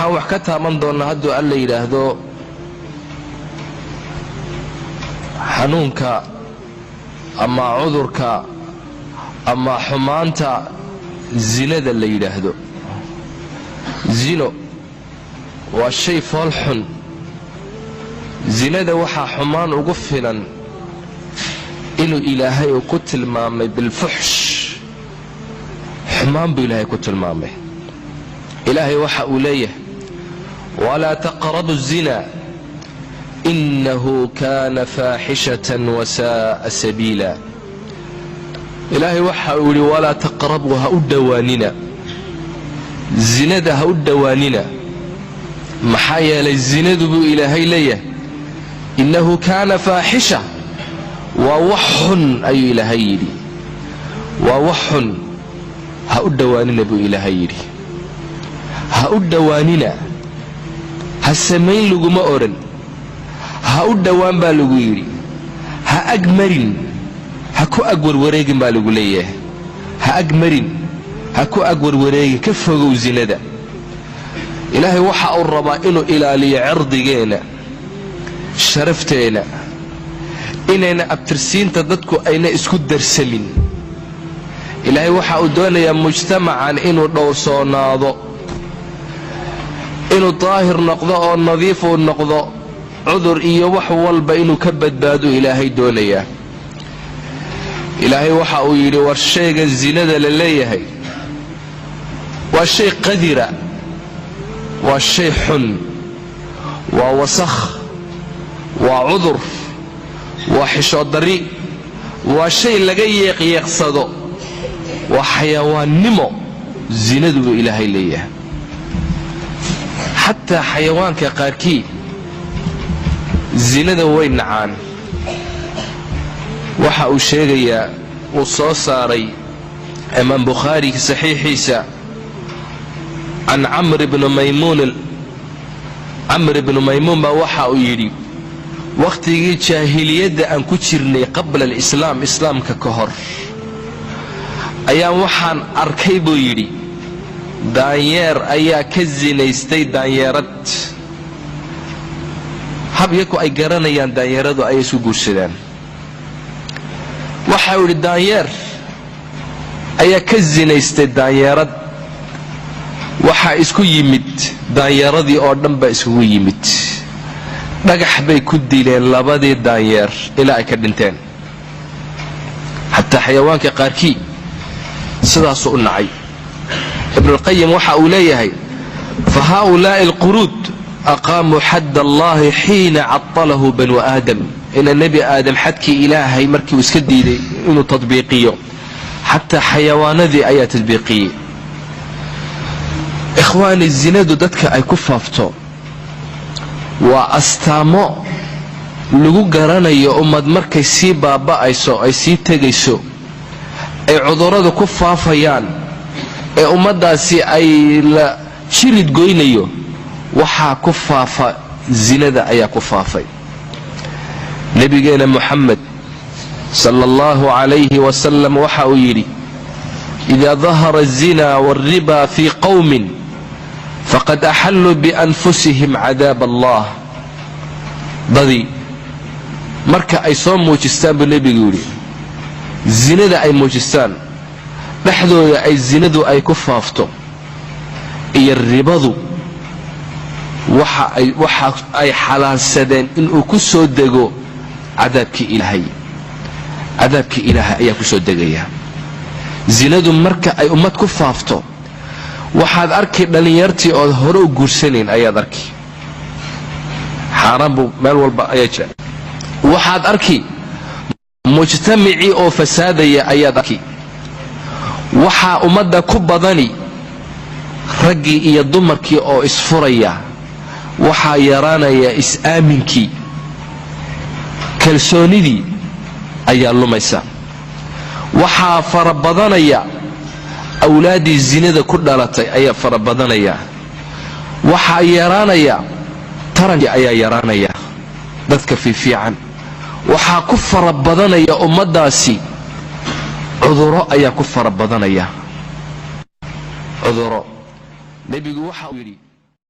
Waxaan wax ka taaban doonnaa hadduu Alla yidhaahdo xanuunka ama cudurka ama xumaanta zinada la yidhaahdo. Zino waa shay fool xun. Zinada waxaa xumaan ugu filan inuu Ilaahay uu ku tilmaamay bilfuxsh. Xumaan buu Ilaahay ku tilmaamay. Ilaahay waxa uu leeyahay: "Walaa taqrabu الzina, inahu kana faaxishatan wasa'a sabiila." Ilaahay waxa uu yidhi: "Walaa taqrabuu, ha u dhowaanina zinada, ha u dhowaanina." Maxaa yeelay zinadu buu Ilaahay leeyahay innahu kaana faaxisha, waa wax xun ayuu Ilaahay yidhi, waa wax xun, ha u dhowaanina buu Ilaahay yidhi. Ha u dhowaanina, ha samayn laguma odhan, ha u dhowaan baa lagu yidhi. Ha ag marin, ha ku ag warwareegin baa lagu leeyahay. Ha ag marin, ha ku ag warwareegin, ka fogow zinada. Ilaahay waxa uu rabaa inuu ilaaliyo cirdigeenna, sharafteenna, inayna abtirsiinta dadku ayna isku darsamin. Ilaahay waxa uu doonayaa mujtamacan inuu dhowrsoonaado, inuu daahir noqdo oo nadiifuu noqdo, cudur iyo wax walba inuu ka badbaado Ilaahay doonayaa. Ilaahay waxa uu yidhi: war shaygan zinada la leeyahay waa shay qadira, waa shay xun, waa wasakh, waa cudur, waa xishooddarri, waa shay laga yeeqyeeqsado, waa xayawaannimo zinadu buu Ilaahay leeyahay. Xataa xayawaanka qaarkii zinada way nacaan. Waxa uu sheegayaa uu soo saaray Imaam Bukhaari saxiixiisa can Camr bni Maymuun. Camr ibnu Maymuun baa waxa uu yidhi: wakhtigii jaahiliyadda aan ku jirnay, qabla alislaam, islaamka ka hor, ayaan waxaan arkay buu yidhi daanyeer ayaa ka sinaystay daanyeerad. Hab iyaku ay garanayaan daanyeeradu ayay isku guursadaan. Waxa uu yidhi daanyeer ayaa ka sinaystay daanyeerad. Waxaa isku yimid daanyeeradii oo dhan baa iskugu yimid, dhagax bay ku dileen labadii daanyeer ilaa ay ka dhinteen. Xataa xayawaanka qaarkii sidaasuu u nacay. Ibnulqayim waxa uu leeyahay: fa haaulaa'i alquruud aqaamuu xadd Allahi xiina catalahu banu Aadam. Ina Nebi Aadam xadkii Ilaahay markii uu iska diiday inuu tadbiiqiyo, xataa xayawaanadii ayaa tadbiiqiyey. Ikhwaani, zinadu dadka ay ku faafto waa astaamo lagu garanayo ummad markay sii baaba'ayso, ay sii tegayso, ay cudurradu ku faafayaan, ee ummaddaasi ay la jirid goynayo. Waxaa ku faafa zinada ayaa ku faafay. Nebigeena Muxamed sala Allahu calayhi wasalam waxa uu yidhi: "Idaa dahara alzina waalriba fii qowmin, faqad axalluu bianfusihim cadaab Allah." Dadii marka ay soo muujistaan buu nebigu yidhi, zinada ay muujistaan dhexdooda, ay zinadu ay ku faafto iyo ribadu, waxa ay xalaalsadeen inuu ku soo dego cadaabkii Ilaahay. Cadaabkii Ilaahay ayaa ku soo degaya zinadu marka ay ummad ku faafto. Waxaad arki dhallinyartii ood hore u guursanayn ayaad arki, xaaraan buu meel walba ayaa jira. Waxaad arki mujtamacii oo fasaadaya ayaad arki. Waxaa ummadda ku badani raggii iyo dumarkii oo isfuraya. Waxaa yaraanaya is-aaminkii, kalsoonidii ayaa lumaysa. Waxaa fara badanaya awlaaddii zinada ku dhalatay ayaa fara badanaya. Waxaa yaraanaya tarankii ayaa yaraanaya dadka fiifiican. Waxaa ku fara badanaya ummaddaasi cuduro ayaa ku fara badanaya, cuduro. Nebigu waxa uu yidhi